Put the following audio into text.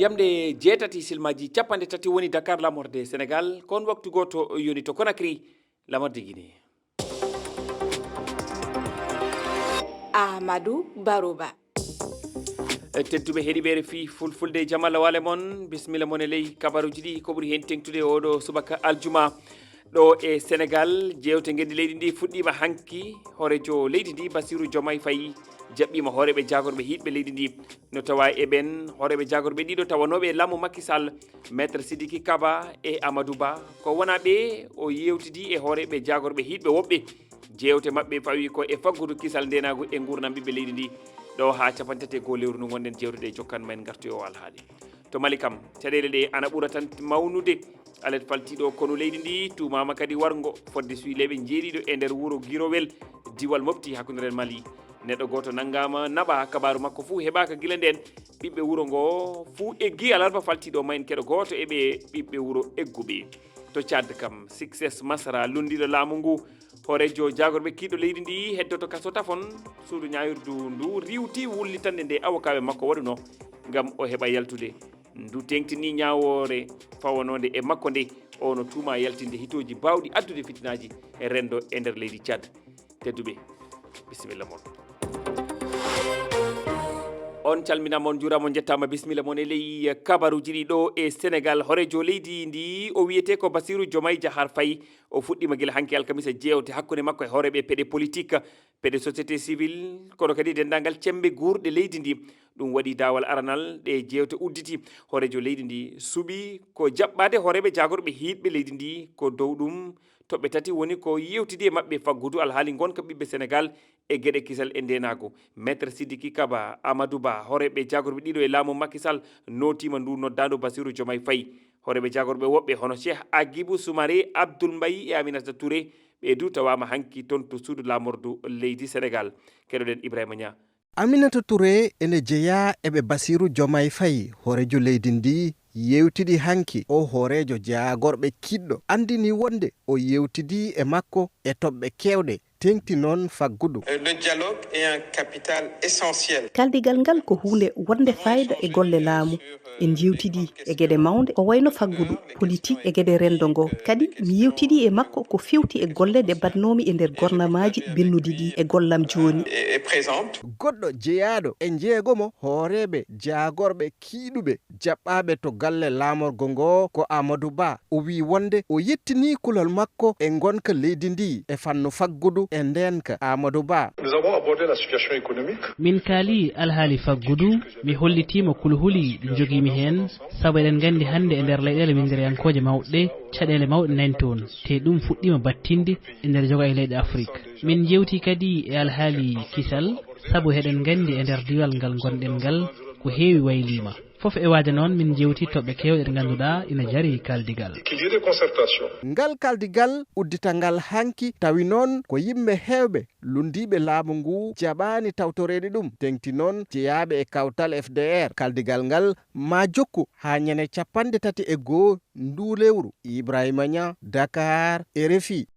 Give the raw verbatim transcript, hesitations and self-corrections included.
Jamɗe jeetati silmaji capanɗe tati woni Dakar lamorde Senegal, kon waktu gooto yoni to Conakry lamorde Guinée. Ahmadou Barouba. Tedduɓe heɗiɓe R F I Fulfulde, jam Allah waale mon, bisimilla mon e ley kabaruji ɗi, ko ɓuri heen teŋtude oɗo subaka aljuma. Ɗo e Senegal, jeewte ngenndi leydi ndi fuɗɗiima hanki. Hooreejo leydi ndi, Bassirou Diomaye Faye, jaɓɓiima hooreeɓe jaagorɓe hiiɗɓe leydi ndi. No tawa e ɓeen hooreeɓe jaagorɓe ɗiɗo tawanooɓe e laamu Macky Sall, Maître Sidiki Kaba e Amadou Ba. Ko wonaa ɓe o yeewtidi e hooreeɓe jaagorɓe hiiɗɓe woɓɓe. Jeewte maɓɓe fawi ko e faggudu kisal ndeenaagu e nguurndam ɓiɓɓe leydi ndi. Ɗo haa cappanɗe tati e goo lewru ndu ngonɗen jeewtude e jokkan ma en ngartu e o alhaali. To Mali kam, caɗeele ɗe ana ɓura tan mawnude. Alet faltiiɗo konu leydi ndi tuumaama kadi warngo fodde suyleeɓe njeeɗiɗo e nder wuro Girowel, diwal Mopti, hakkunde ren Mali. Neɗɗo gooto nanngaama naɓa, kabaaru makko fuu heɓaaka gila ndeen. Ɓiɓɓe wuro ngo fuu eggi alarba faltiiɗo, ma en keɗo gooto e ɓe ɓiɓɓe wuro egguɓe. To Tchad kam, Succès Masra, lunndiiɗo laamu ngu, hooreejo jaagorɓe kiiɗɗo leydi ndi, heddoto kaso tafon. Suudu ñaawirdu ndu riiwti wullitande nde awokaaɓe makko waɗuno ngam o heɓa yaltude. Ndu teeŋtini ñaawoore fawanoonde e makko nde, o no tuumaa yaltinde hitooji baawɗi addude fitinaaji e renndo e nder leydi Tchad. Tedduɓe, bisimilla mon. On calminaama, on njuuraama, on njettaama, bisimilla mon e ley kabaruuji ɗi ɗo e Senegal. Hooreejo leydi ndi, o wiyetee ko Bassirou Diomaye Diakhar Faye. O fuɗɗiima gila hanki alkamisa jeewte hakkunde makko e hooreeɓe peɗe politik, peɗe société civile, kono kadi denndaangal cemmbe guurɗe leydi ndi. Ɗum waɗi daawal aranal ɗe jeewte udditi. Hooreejo leydi ndi suɓi ko jaɓɓaade hooreeɓe jaagorɓe hiiɗɓe leydi ndi. Ko dow ɗum toɓɓe tati woni ko yeewtidi e maɓɓe faggudu alhaali ngonka ɓiɓɓe Senegal e geɗe kisal e ndeenaagu. Maître Sidiki Kaba, Amadou Ba, hooreeɓe jaagorɓe ɗiɗo e laamu Macky Sall, nootiima ndu noddaandu Bassirou Diomaye Faye. Hooreeɓe jaagorɓe woɓɓe hono Cheikh Agibou Soumaré, Abdoul Mbaye e Aminata Touré, ɓe du tawaama hanki toon to suudu laamordu leydi Senegal. Keɗoɗen Ibrahima Niang. Aminata Touré ene jeyaa e ɓe Bassirou Diomaye Faye, hooreejo leydi ndi, yeewtidi hanki. O hooreejo jaagorɓe kiiɗɗo anndini wonde o yeewtidi e makko e toɓɓe keewɗe, teeŋti noon faggudu. Le dialogue est un capital essentiel. Kaldigal ngal ko huunde wonde faayida e golle laamu. En njeewtidii e geɗe mawnde ko wayno faggudu, politik e geɗe renndo ngo. Kadi mi yeewtidii e makko ko feewti e golle ɗe mbaɗnoomi e nder gornamaaji bennuɗi ɗi e gollam jooni. Et, et présente. Goɗɗo jeyaaɗo e njeegomo hooreeɓe jaagorɓe kiiɗuɓe jaɓɓaaɓe to galle laamorgo ngo ko Amadou Ba. O wiyi wonde o yettinii kulol makko e ngonka leydi ndi e fannu faggudu e ndeenka. Amadou Ba. Nous avons abordé la situation économique. Min kaali alhaali faggudu, mi hollitiima kulhuli ɗi njogiimi heen, sabu eɗen nganndi hannde e nder leyɗeele winndereyankooje mawɗe ɗe, caɗeele mawɗe nani toon, te ɗum fuɗɗiima battinde e nder joga e leyɗe Afrik. Min njeewtii kadi e alhaali kisal, sabu heɗen nganndi e nder diwal ngal ngonɗen ngal ko heewi wayliima. Fof e waade noon, min njeewtii toɓɓe keewɗe ɗe ngannduɗaa ina jari kaldigal. Qu'il y ait des concertations. Ngal kaldigal udditangal hanki tawi noon ko yimɓe heewɓe lunndiiɓe laamu ngu jaɓaani tawtoreede ɗum, teeŋti noon jeyaaɓe e kawtal F D R. Kaldigal ngal maa jokku haa ñande capanɗe tati e goo nduu lewru. Ibrahima Niang, Dakar, R F I.